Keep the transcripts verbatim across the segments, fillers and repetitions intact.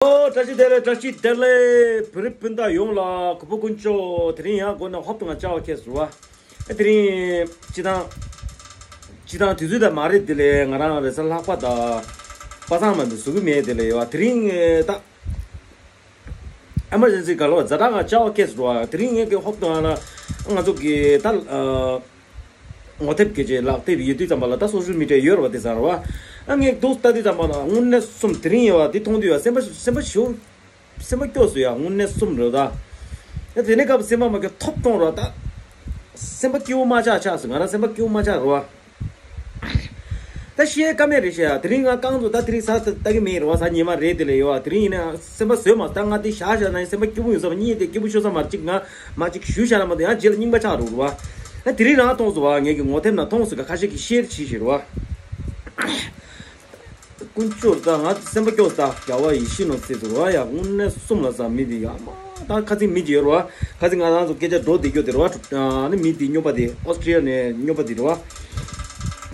ཨོ། བཀྲ་ཤིས་བདེ་ལེགས། བཀྲ་ཤིས་བདེ་ལེགས། བོད་རིགས་སྤུན་ཟླ་ཡོངས་ལ་གུས་པ་དཀོན་མཆོག་དེ་རིང་ཡང་སྒོ་ནས་ཧོབ་ཏེ་ང་བཅར་བ་ཁྱེད་ཟུར་བ། ཨ་དེ་རིང་སྤྱི་བཏང་སྤྱི་བཏང་དུས་ཚོད་ད་མ་རེད། དེ་ལས་ང་རང་རེས་གཟའ་ལྷག་པ་ད་པ་སངས་མ་འདུག་བཟོ་གི་མེད། དེ་ལས་ཡོད་དེ་རིང་ད་ཨེ་མར་ཇེན་སི་ག་ལོ་ཛ་དྲག་ང་བཅར་བ་ཁྱེད་ཟུར་བ། དེ་རིང་ངས་ཀྱི་ཧོབ་ཏེ་ང་ལ་ང་ཚོ་གི་ད་ཨ། ངོ་དེབ་སྐད་ཆ་ལག་དེབ་ཡོད་དུས་ཙམ་པ་ལ་ད་སོ་ཤལ་མི་ཌི་ཡ་ཡོད་རེད་བ། དེ་ཚང་རེད་བ། ཨ་ངས་འདུག་ལྟ་དུས་ཙམ་པ་ལ་དངོས་གནས་གསུམ་དེ་རིང་ཡོད་བ་དེ་མཐོང་དུས་ཡ་སེམས་པ་སེམས་པ་ཞུ་སེམས་པ་སྐྱོ་སོང་ཡ། དངོས་གནས་གསུམ་རེད་ད། ཡ་དེ་ནས་སྐབས་སེམས་པ་མ་སྐྱོ་ཐོབ་གཏོང་རོགས་ད། སེམས་པ་སྐྱིད་པོ་མ་ཆགས་ཆགས་སོང་། ང་རང་སེམས་པ་སྐྱིད་པོ་མ་ཆགས་རེད་བ། ད་བཤད་ཀ་མེད་རེད་ཤག་དེ་རིང་ང་རྐང་ཚོ་ད་དེ་རིང་གཟའ་ལྟ་གི་མེད་རེད་བ། གཟའ་ཉི་མ་རེད། དེ་ལས་ཡོད་བ། དེ་རིང་ཡིན་ན་སེམས་པ་བཟོད་མ་ད་ང་དེ་བཞག་བཞག་ན་སེམས་པ་སྐྱིད་པོ་ཡོད་ས་མ་གཉིད་དེ་སྐྱིད་པོ་ཤོར་ས་མ་གཅིག་ང་མ་གཅིག་ཞུ་བཞག་ན་མ་གཏོགས་ཡང་རྗེས་ལ་རྙིང་པ་ཆགས་འགྲོ་རེད་བ། ཨ་དེ་རིང་རང་མཐོང་སོང་བ། ངས་ཀྱི་ངོ་དེབ་ནང་མཐོང་སོང་ག་ཁ་ཤས་ཀྱིས་ཤེར་བྱེད་བཞིན་རེད་བ། དཀོན་མཆོག་ད་ང་སེམས་པ་སྐྱོ་ད། རྒྱལ་བ་ཡིད་བཞིན་ནོར་བུ་ཟེར་ཟེར་བ་ཡ། དངོས་གནས་གསུམ་ལ་ཟ་མི་དེ་ཡ་མ་ད་ཁ་ཚིག་མི་དེ་ཡོད་རེད་བ། ཁ་ཚིག་ང་རང་ཚོ་སྐད་ཆ་འགྲོ་བསྡད་རྒྱུ་དེ་རེད་བ། ཨ་ནི་མི་དེ་སྨྱོན་པ་དེ་ཨོ་སི་ཀྲི་ཡ་ནས་སྨྱོན་པ་དེ་རེད་བ།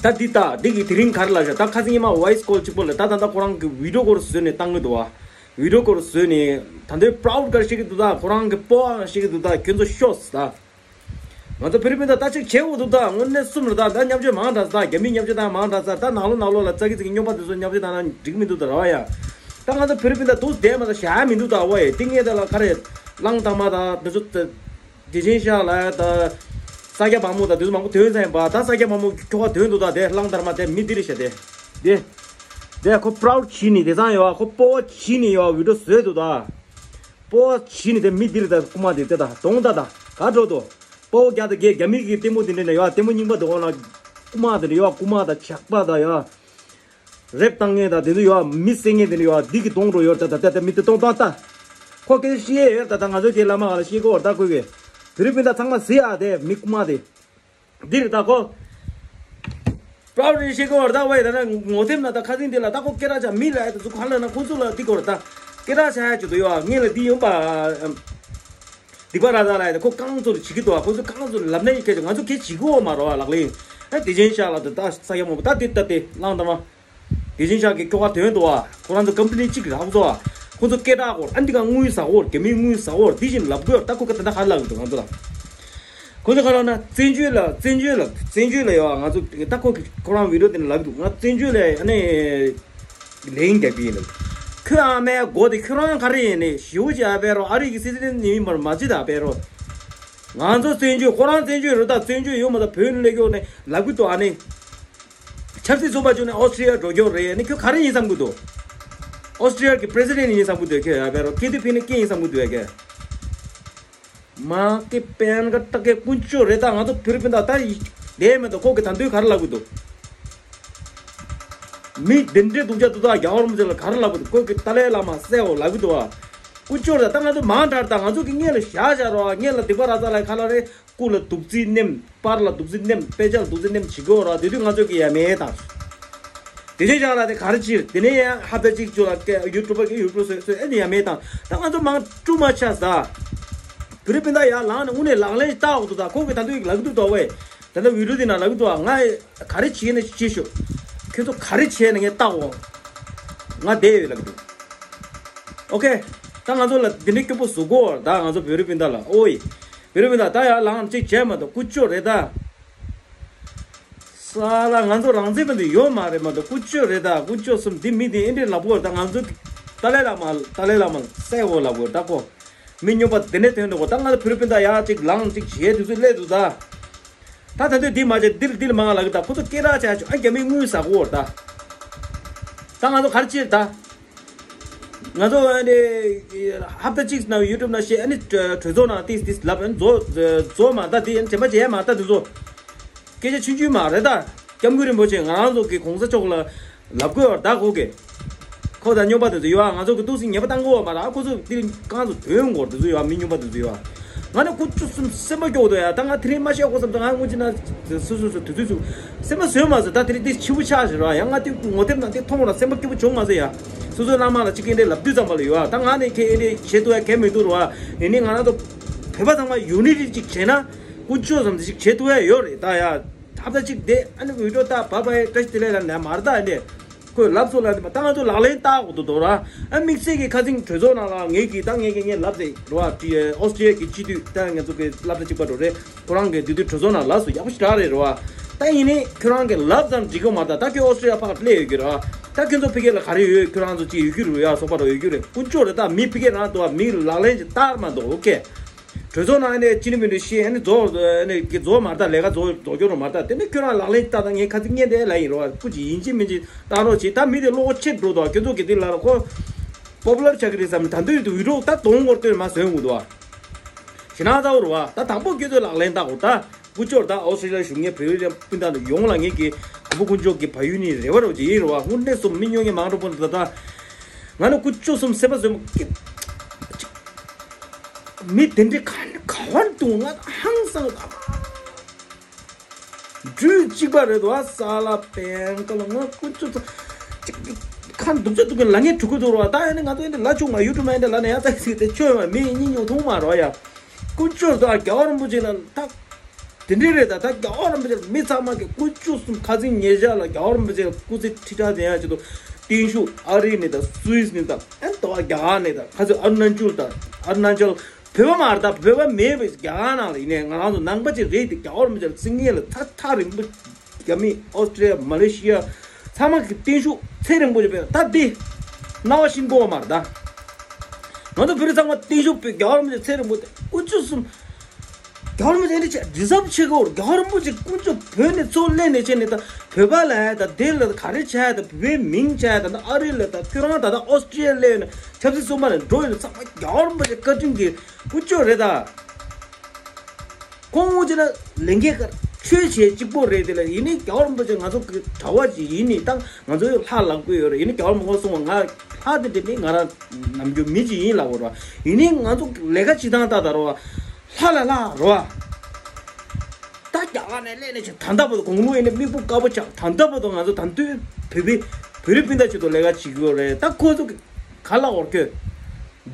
ད་འདི་ལྟ་འདི་གི་དེ་རིང་ག་རེ་ལབ་ཤག་ད་ཁ་སང་ཉི་མ་ཝོ་ཡིས་ཀོལ་གཅིག་པོ་ལ་ད་ད་ད་ཁོ་རང་གི་བི་ཌི་ཡོ་སྐོར་བཟོས་ནས་བཏང་གི་འདུག་བ། བི་ཌི་ཡོ་སྐོར་བཟོས་ནས་ད་འདོད་པ་རའུ་ཌི་ག་རེ་བཤད་ཀྱི་འདུག་ད་ཁོ་རང་གི་སྤོབས་པ་བཤད་ཀྱི་འདུག་ད་ཁྱོད་ཚོ་ཤོག་ཟེར་ད། ང་ཚོ་བོད་རིགས་སྤུན་ཟླ་ད་ཅིག་བྱེད་དགོས་འདུག་ད་དངོས་གནས་གསུམ་རེད་ད། ད་མཉམ་སྤྱོད་མང་དྲགས་ད། རྒྱ་མིའི་མཉམ་སྤྱོད་དང་མང་དྲགས་ད། ད་ནང་ལོགས་ནང་ལོགས་ལ་ཙག་གི་ཙིག་གི་སྨྱོན་པ་དེ་ཚོ་མཉམ་སྤྱོད་དང་ན་འགྲིག་མི་འདུག་ད་ར་བ་ཡ། ད་ང་ཚོ་བོད་རིགས་སྤུན་ཟླ་འདུག་བསྡད་མ་ད་བཞག་མི་འདུག་ད་བ་ཡ། དེ་ངས་ད་ལ་ག་རེ་གླང་དར་མ་ད་འདི་ཚོ་ད། བདེ་ཆེན་ཤག་ལ་ད་ས་སྐྱ་བ་མོ་ད་དུས་མང་པོ་ཐོན་ཚར་ཡིན་པ། ད་ས་སྐྱ་བ་མོ་ཁྱོ་ག་ཐོན་འདུག་ད་དེ་གླང་དར་མ་དེ་མི་འདི་རེད་ཤག་དེ། དེ་དེ་ཁོ་པ་རའུ་ཌི་བྱས་ནས་དེ་ཚང་ཡོད་ཁོ་སྤོབས་པ་བྱས་ནས་ཡོད་བི་ཌི་ཡོ་བཟོས་འདུག་ད། སྤོབས་པ་བྱས་ནས་དེ་མི་འདི་རེད་ད། རྐུ་མ་དེ་དེ་ད་གདོང་ད་ད་ག་འགྲོ་དོ། སྤོབས་པ་རྒྱག་ད་གེ་རྒྱ་མི་གི་ལྟད་མོ་དེ་འདྲ་ནས་ཡོད་ལྟད་མོ་རྙིང་པ་དེ་འོག་ལ་རྐུ་མ་དེ་འདྲ་ཡོད། རྐུ་མ་ད་ཇག་པ་ད་ཡོད། རེབ་བཏང་མཁན་དང་དེ་ཚོ་ཡོད། མི་བསད་མཁན་དེ་འདྲ་ཡོད། འདི་གི་གདོང་འགྲོ་ཡོད་ད། ད་ད་ད་མི་དེ་གདོང་བཏང་ད། ཁོ་སྐད་ཆ་བཤད་ཡས་ཡོད་ད། ད་ང་ཚོ་ཁྱེད་བླ་མ་ང་ལ་བཤད་གོ་ད་ཁོས་གི་བོད་རིགས་སྤུན་ཟླ་ཚང་མ་གཟིགས་ཨ། དེ་མི་རྐུ་མ་དེ་འདི་རེད་ད་ཁོ། པ་རའུ་ཌི་བཤད་གོ་ད་བས་ད་ན་ངོ་དེབ་ན་ད་ཁ་སང་འདི་ལ་ད་ཁོ་སྐད་གྲགས་ཆགས་མི་ལ་ཨེ་ད་ཚོ་ཁ་ལ་ན་ཁོ་ཚོ་ལ་འདི་གོ་ད་སྐད་གྲགས་ཆགས་ཡ་ཅིག་ཏུ་ཡོད། ངས་ལ་འདི་ཡོང་པ། སྡིག་པ་ར་ད་ལ་ཡ་ད་ཁོ་རྐང་ཚོ་ལ་བྱེད་ཀྱི་འདུག་ཨ། ཁོ་ཚོ་རྐང་ཚོ་ལ་ལབ་ན་ཡི་ཁྱེད་ང་ཚོ་ཁྱེད་བྱེད་གོ་མ་རོ་ཨ་ལག་ལེ། ཨ་བདེ་ཆེན་ཤག་ལ་ད་ད་ས་ཡ་མོ་ད་དེ་ད་དེ་གླང་དར་མ། བདེ་ཆེན་ཤག་གི་ཁྱོ་ག་དོན་དུ་བ། ཁོ་རང་ཚོ་ཀམ་པ་ནི་གཅིག་རག་བཟོ་བ། ཁོ་ཚོ་སྐད་གྲགས་སྐོར་ཨ་འདི་ག་དངུལ་ཟ་སྐོར་རྒྱ་མིའི་དངུལ་ཟ་སྐོར་འདི་བཞིན་ལབ་དགོས་ད་ཁོ་ག་ད་ལྟ་ག་ལབ་འདུག་ང་ཚོ་ལ། ཁོ་ཚོ་ག་ལབ་ན་བཙན་བྱོལ་ལ་བཙན་བྱོལ་ལ་བཙན་བྱོལ་ལ་ཡོད་ང་ཚོ་ད་ཁོ་གི་ཁོ་རང་བི་ཌི་ཡོ་དེ་ནས་ལབ་འདུག་ང་བཙན་བྱོལ་ལ་ཨ་ནི་ལན་རྒྱག་གི་ཡིན་ལབ། ཁོས་ཨ་མའི་མགོ་དེ་ཁྱོད་རང་ག་རེ་ཡིན་ནི་ཞེ་པོ་ཅིག་ཨ་ཕེ་རོ་ཨ་རི་གི་སི་ཛི་ནི་ཡིན་པར་མ་བརྩི་ད་ཨ་ཕེ་རོ། ང་ཚོ་བཙན་བྱོལ་ཁོ་རང་བཙན་བྱོལ་རེད་ད་བཙན་བྱོལ་ཡོད་མ་ད་བོད་ནས་སླེབས་ཀྱོག་ནས་ལབ་གི་འདུག་ཨ་ནི། ཆབ་སྲིད་ཚོགས་པ་བཅུག་ནས་ཨོ་སི་ཀྲི་ཡ་འགྲོ་རྒྱུ་རེད། ནི་ཁྱོད་ག་རེ་ཡིན་བསམ་གི་འདུག་ཨོ་སི་ཀྲི་ཡ་གི་པི་རེ་སི་ཌེན་ཡིན་བསམ་གི་འདུག་ཁྱོད་ཡ་བེ་རོ་ཀེ་ཏི་ཕི་ནི་ཀེ་ཡིན་བསམ་གི་འདུག་ཡ་ཀེ། མ་ཀེ་པན་ག་ཏ་ཀེ་དཀོན་མཆོག་རེད་ད། ང་ཚོ་བོད་རིགས་སྤུན་ཟླ་ད་ཡིན་བསྡད་མེད་དོ། ཁོ་གི་ད་འདོད་ག་རེ་ལབ་གི་འདུག་མི་འདི་འདྲའི་སྡུག་ཅག་སྡུག་ད་རྒྱ་བོར་མི་ཚེ་ལ་ག་རེ་ལབ་གི་འདུག་ཁོ་གི་ཏཱ་ལའི་བླ་མ་གསལ་བོ་ལབ་གི་འདུག་བ། དཀོན་མཆོག་རེད་ད། ང་ཚོ་མང་དྲགས་ད་ང་ཚོ་གི་སྔོན་ལ་བཞག་བཞག་རོགས་སྔོན་ལ་སྡིག་པ་ར་ཚ་ལ་ཁ་ལ་རེད། སྐུ་ལ་གདུག་རྩི་ནེམ། པར་ལ་གདུག་རྩི་ནེམ། དཔེ་ཆ་ལ་གདུག་རྩི་ནེམ་བྱེད་དགོས་ར། དེ་དུས་ང་ཚོ་གི་ཡ་མེད་དང་། དེ་ནས་ཡང་ལ་དེ་ག་རེ་ཕྱིར་དེ་ནས་ཡང་ཧབ་ཏ་གཅིག་ཅུ་ལ་ཡུ་ཊུབ་པ་གི་ཡུ་ཊུབ་སོ་སོ་ཨེ་ནི་ཡ་མེད་དང་། ད་ང་ཚོ་མང་དཀྲུག་མ་ཆགས་ས། བོད་རིགས་སྤུན་ཟླ་ཡར་ལངས་ནས་དངོས་གནས་ལག་ལེན་བསྟར་འོག་ཏུ་ད་ཁོང་གི་ད་དུང་ལབ་ཀྱི་འདུག་ད་ཝེ། ད་ལྟ་བི་ཌི་ཡོ་དེ་ནང་ལབ་ཀྱི་འདུག་ང་ག་རེ་བྱེད་ན་བྱེད་ཤོག་ཁྱོད་ཚོ་ག་རེ་བྱས་ན་ངས་བལྟ་འོ། ང་བསྡད་ཡོད་ལབ་ཀྱི་འདུག་ཨོ་ཁེ། ད་ང་ཚོ་ལ་འདི་འདྲའི་སྐྱོ་པོ་བཟོ་དགོས་ད་ང་ཚོ་བོད་རིགས་སྤུན་ཟླ་ལ་ཨོ་ཡེ། བོད་རིགས་སྤུན་ཟླ་ད་ཡར་ལངས་གཅིག་བྱས་མ་གཏོགས་ཀུ་ཅོ་རེད་ད། ས་ལ་ང་ཚོ་རང་བཙན་མ་གཏོགས་ཡོད་མ་རེད་མ་གཏོགས་ཀུ་ཅོ་རེད་ད། ཀུ་ཅོ་གསུམ་འདི་མི་འདི་ཨེ་འདྲས་ལབ་དགོས་རེད་ད། ང་ཚོ་ཏཱ་ལའི་བླ་མ་ཏཱ་ལའི་བླ་མ་གསལ་བོ་ལབ་དགོས་རེད་ད་ཁོ། མི་སྨྱོན་པ་དེ་འདྲས་ཐོན་འགྲོ་གོ་ད་ང་ཚོ་བོད་རིགས་སྤུན་ཟླ་ཡར་གཅིག་ལངས་གཅིག་བྱས་དུས་ཚོད་སླེབས་འདུག་ད། ད་ད་དུས་འདི་མ་བྱས་འདིར་འདིར་མ་ལབ་གི་ད་ཁོ་ཚོ་སྐད་གྲགས་ཆགས་ཆོག་ཨ་རྒྱ་མིའི་དངུལ་ཟ་དགོས་རེད་ད། ད་ང་ཚོ་ག་རེ་བྱེད་ད། ང་ཚོ་ཨ་ནི་ཧབ་ཏ་གཅིག་ནང་ཡུ་ཊུབ་ནང་བཤད་ཨ་ནི་གྲོས་ཚོགས་ནང་ཏིས་ཏིས་ལབ་ཨ་ནི་རྫོགས་རྫོགས་མ་ད་དེ་ཨ་ནི་དྲན་པ་བརྗེད་མ་ད་དེ་ཚོ་སྐད་ཆ་ཆུང་ཆུང་མ་རེད་ད། སྐྱབས་མགོན་རིན་པོ་ཆེ་ང་རང་ཚོ་གི་གོང་ས་མཆོག་ལ་ལབ་དགོས་བར་ད་གོ་གི་ཁོ་དང་སྨྱོན་པ་དེ་ཚོ་ཡོད་ཨ། ང་ཚོ་གི་ཏོག་ཙམ་ཉེས་པ་བཏང་དགོས་བ་མ་རེད་ཨ། ཁོ་ཚོ་དེ་རྐང་ཚོ་དོན་གོ་དེ་ཚོ་ཡོད་ཨ། མི་སྨྱོན་པ་དེ་ཚོ་ཡོད་ཨ། ང་ནི་ཁོ་ཚོ་སེམས་པ་སྐྱོ་དོ་ཡ། ད་ང་དེ་རིང་མ་བཤད་གོ་བསམ་ད་ང་སྔོན་ཆད་ན་སོ་སོ་སོ་དུས་ཚོད་ཚུགས་སེམས་པ་བཟོས་མ་ཟེར། ད་དེ་རིང་དེ་ཕྱི་པོ་ཆགས་ཟེར་བ་ཡང་ང་དེ་ངོ་དེབ་ནང་དེ་མཐོང་ར་སེམས་པ་སྐྱིད་པོ་བྱུང་མ་ཟེར་ཡ། སོ་སོའི་བླ་མ་ལ་ཅིག་ཨེ་འདྲས་ལབ་དུས་ཙམ་པ་ལ་ཡོད་ཨ། ད་ང་ནི་ཁྱེད་ཨེ་འདྲས་བྱེད་ཐུབ་ཡ་གལ་མི་འདུག་ར་བ། ཡིན་ནི་ང་རང་ཚོ་བོད་པ་ཚང་མ་ཡུ་ནི་ཊི་ཅིག་བྱས་ན་ཀུན་སྤྱོད་ཙམ་ཅིག་བྱེད་ཐུབ་ཡ་ཡོད་རེད་ད་ཡ། ཐབས་ད་ཅིག་དེ་ཨ་ནི་བི་ཌི་ཡོ་ད་བ་བ་ཡ་བཀྲ་ཤིས་བདེ་ལེགས་ལ་ནས་མར་ད་ཨེ་འདྲས། ཁོས་ལབ་སོང་ལབ་དེ་མ་ད་ང་ཚོ་ལག་ལེན་བསྟར་དགོས་འདུག་ར། ཨ་དམིགས་བསལ་གྱི་ཁ་སང་གྲོས་ཚོགས་ནང་ལ་ངས་ཀྱིས་ད་ངས་ཀྱིས་ངས་ལབ་ཟེར་ར་བ། ཨོ་སི་ཀྲི་ཡ་གི་སྤྱི་འཐུས་ད་ང་ཚོ་གི་སློབ་གྲྭ་གཅིག་པ་འགྲོ་རེད། ཁོ་རང་གི་དེ་དུས་གྲོས་ཚོགས་ནང་ལབ་སོང་ཡག་པོ་ཞེ་དྲག་རེད་ར་བ། ད་ཡིན་ནའི་ཁྱོད་རང་གི་ལབ་ཙམ་འགྲིག་གི་མ་རེད། ད་ཁྱོད་ཨོ་སི་ཀྲི་ཡ་ཕར་སླེབས་ཡོད་ཀྱི་ར། ད་ཁྱོད་ཚོ་ཕ་གི་ལ་ག་རེ་ཡོད། ཁྱོད་རང་ཚོ་ཅིག་ཡོད་རྒྱུ་རེད་ཡ། སོ་པ་ར་ཡོད་རྒྱུ་རེད། ཀུན་སྤྱོད་རེད། ད་མི་ཕ་གི་རང་འདུག་བ། མི་ལག་ལེན་ཅིག་བསྟར་མ་འདུག་ཨོ་ཀེ། གྲོས་ཚོགས་ནང་ཨ་ནི་ཅི་ནི་མི་འདུག་ཤེས། ཨ་ནི་རྫོགས་ཨ་ནི་གི་རྫོགས་མ་རེད། ད་ལས་ཀ་རྫོགས་རྫོགས་སྐྱོར་རོ་མ་རེད། ད་དེ་ནི་ཁྱོད་རང་ལག་ལེན་ལྟ་ད་ངས་ཁ་ཚིག་ངས་འདི་ལ་ཡིན་རོ། སྐུ་ཅི་ཡིན་ཅི་མིན་ཅི་བཏང་རོགས་བྱེད། ད་མི་དེ་བློ་ཁོ་ཆེ་འགྲོ་འདུག་ཁྱོད་ཚོ་གི་དེ་ལ་ཁོ་པོ་པུ་ལར་ཆགས་ཀྱི་རེད་བསམ། ད་དུང་ཡོད་དུ་ཡོད་འགྲོ། ད་དོང་སྐོར་སྟོན་མ་བཟོས་འོང་འདུག་བ། ཞེ་ན་ཚ་བོ་རུ་བ། ད་དང་པོ་ཁྱོད་ཚོས་ལག་ལེན་བསྟར་དགོས། ད་ཀུ་ཅོར་ད་ཨོ་སི་ཀྲི་ལི་ཡ་བཞུགས་མཁན་བོད་རིགས་སྤུན་ཟླ་ཡོངས་ལ་ངས་ཀྱི་གོ་བོ་ཀུན་སྤྱོད་ཀྱི་བལ་ཡུལ་ནས་རེ་བ་རོགས་བྱེད་ཡིན་རུ་བ། དངོས་གནས་སུ་མི་སྨྱོ་ཉེས་མང་དྲགས་པོ་འདུག་ད་ང་ནི་ཀུ་ཅོ་གསུམ་སེམས་པ་བཟོས་མ་ཀི། མི་དེ་འདྲའི་ག་ག་བར་འདུག་ང་ཧང་སང་། སྦྲུལ་གཅིག་པ་རེད་དོ། ཨ་ས་ལ་པན་ཀ་ལ་ང་ཀུ་ཅོ་ཚོ་ཅིག་ཁ་འདུག་ཅོ་འདུག་གི་ལ་ངས་གྲུ་གུ་འདུག་རོ། ད་ཡ་ནི་ང་ཚོ་ཡ་ནི་ལ་ཆུང་མ་ཡུ་ཊུབ་མ་ཡ་ནི་ལ་ནས་ཡ་ཙག་ཙིག་དེ་ཆོས་མ་མི་གཉིས་ཉུང་ཐུང་མ་རོ་ཡ། ཀུ་ཅོ་ཚོ་ཨ་རྒྱལ་བ་རིན་པོ་ཆེ་ལ་ད། དེ་འདྲའི་རེད། ད་ད་རྒྱལ་བ་རིན་པོ་ཆེ་མི་ཚང་མ་གི་ཀུ་ཅོ་གསུམ་ཁ་སང་ཉེ་ཆར་ལ་རྒྱལ་བ་རིན་པོ་ཆེ་སྐུ་ཚེ་ཁྲི་ཕྲག་བརྟན་ཡག་ཆེད་དུ་བརྟན་བཞུགས་ཨ་རི་ནས་དང་སུད་སི་ནས་དང་ཨན་ཏོ་རྒྱ་གར་ནས་དང་ཁ་སང་ཨ་རུ་ན་ཅལ་དང་ཨ་རུ་ན་ཅལ་བོད་པ་མ་རེད། ད་བོད་པ་མེད་པའི་རྒྱ་གར་ནང་ལ་ཡིན་ནའི་ང་རང་ཚོ་ནང་པ་ཅིག་རེད་དེ། རྒྱལ་བ་རིན་པོ་ཆེ་ལ་བརྩི་མཁན་ལ་ཐག་ཐག་རིང་པོ། རྒྱ་མི་ཨོ་སི་ཀྲི་ཡ་མ་ལེ་ཤི་ཡ་ཚང་མ་གི་བརྟན་བཞུགས་ཚེ་རིང་པོ་ཅིག་དཔེ་ད་འདི་རྣ་བ་ཤིང་ཀོ་བ་མ་རེད། ད་ང་ཚོ་བོད་རིགས་ཚང་མ་བརྟན་བཞུགས་དཔེ་རྒྱལ་བ་རིན་པོ་ཆེ་ཚེ་རིང་པོ་དེ་ཀུ་ཅོ་གསུམ། རྒྱལ་བ་རིན་པོ་ཆེ་འདི་ཆེ་རི་ཛབ་ཆེ་གོ། རྒྱལ་བ་རིན་པོ་ཆེ་ཀུན་སྤྱོད་བོད་ནས་ཚུར་སླེབས་ནས་བྱས་ནས་ད་བོད་པ་ལ་ད་དེ་ལ་ག་རེ་བྱས། ད་བོད་པའི་མིང་བྱས། ད་ད་ཨ་རི་ལ་ད་ཁྱོད་རང་ད་ད་ཨོ་སི་ཀྲི་ཡ་སླེབས་ནས་ཆབ་སྲིད་བཙོན་པ་ནས་འགྲོ་ཡོད་ལ་ཚང་མ་རྒྱལ་བ་རིན་པོ་ཆེ་བཀའ་དྲིན་གྱི་ཀུན་སྤྱོད་རེད་ད། ཁོང་ངོ་ཅི་ན་ལས་འགན་ཁར་ཆོས་བྱེད་གཅིག་པོ་རེད། དེ་ལ་ཡིན་ནའི་རྒྱལ་བ་རིན་པོ་ཆེ་ང་ཚོ་གི་གྲྭ་བ་ཅིག་ཡིན་ནའི་ད་ང་ཚོ་ཡོད་ལྷ་ལག་པས་ཡོད་རེད། ཡིན་ནའི་རྒྱལ་བ་རིན་པོ་ཆེ་གསུང་བ་ང་ལྷ་དེ་དེ་ནི་ང་རང་ནམ་རྒྱུན་མི་ཅིག་ཡིན་ལབ་པ་རེད། ཡིན་ནའི་ང་ཚོ་ལས་ཀ་བྱེད་སྟངས་ད་ད་རེད་བ། ལྷ་ལ་ལྷ་རོ། ད་རྒྱ་གར་ནས་སླེབས་ནས་ཆ་ད་ལྟ་བར་དུ་དགུང་ལོ་ཡིན་ནས་མིག་སྤུ་དཀར་པོ་ཆགས། ད་ལྟ་བར་དུ་ང་ཚོ་ད་དུང་བོད་པའི་བོད་རིགས་སྤུན་ཟླ་ཆེད་དུ་ལས་ཀ་བྱེད་ཀྱི་ཡོད་རེད། ད་ཁོ་ཚོ་ག་ལ་འོར་ཁྱོད་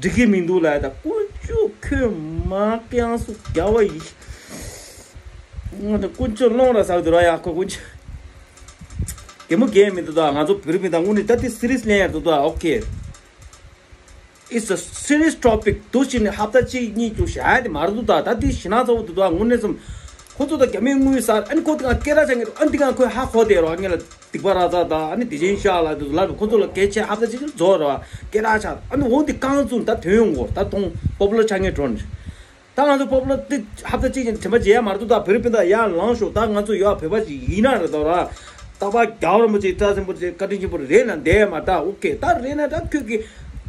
འགྲིག་གི་མི་འདུག་ལ། ད་ཀུན་སྤྱོད་ཁྱོད་མ་ཀྱང་སུ་རྒྱ་བ་ཡིན། ང་ད་ཀུན་སྤྱོད་སློང་ར་ཟག་འདུག་ར་ཡ། ཁོ་ཀུན་སྤྱོད་གད་མོ་གད་མི་འདུག་ད་ང་ཚོ་བོད་རིགས་སྤུན་ཟླ་དངོས་གནས་ད་དེ་སི་རི་ཡས་ལེན་ཡར་འདུག་ད། ཨོ་ཁེ། It's a serious topic. འདུག་ཕྱིན་ནས་ཧབ་ཏ་གཅིག་གཉིས་བཅུ་བཞག་ཡ་དེ་མ་རེད་འདུག་ད། ད་དེ་ཞེ་ན་ཚ་བོ་འདུག་ད། དངོས་གནས་སམ། ཁོ་ཚོ་ད་རྒྱ་མིའི་དངུལ་ཟ། ཨ་ནི་ཁོ་དེ་ག་སྐད་གྲགས་ཆགས་ངེས་རེད། ཨ་ནི་དེ་ག་ཁོས་ཧ་གོ་བསྡད་རོགས། ངེད་ལ་སྡིག་པ་ར་ཚ་ད་ཨ་ནི་དེ་བཞིན་ཤག་ལ་དེ་ཚོ་ལབ་ཁོ་ཚོ་ལ་སྐད་ཆ་ཧབ་ཏ་གཅིག་རྫོགས་རོགས། སྐད་གྲགས་ཆགས། ཨ་ནི་འོ་དེ་རྐང་བཙུགས་ད་ཐོན་ཡོང་གོ། ད་ཐོང་པོ་པུ་ལར་ཆགས་ངེས་འགྲོ་ནི། ད་ང་ཚོ་པོ་པུ་ལར་ཏི་ཧབ་ཏ་གཅིག་ཅིག་དྲན་པ་བརྗེད་ཡ་མ་རེད་འདུག་ད། བོད་རིགས་སྤུན་ཟླ་ཡར་ལངས་ཤོག་ད་ང་ཚོ་ཡོད་བོད་པ་ཞིག་ཡིན་ན་རེད་ད་ར། རྟག་པར་རྒྱལ་བ་རིན་པོ་ཆེ་བཀྲ་ཤིས་ཆེན་པོ་བཀའ་དྲིན་ཆེན་པོ་རེད་ན་འདས་མ་ད། ཨོ་ཁེ། ད་རེད་ན་ད་ཁྱོད་ཀྱི་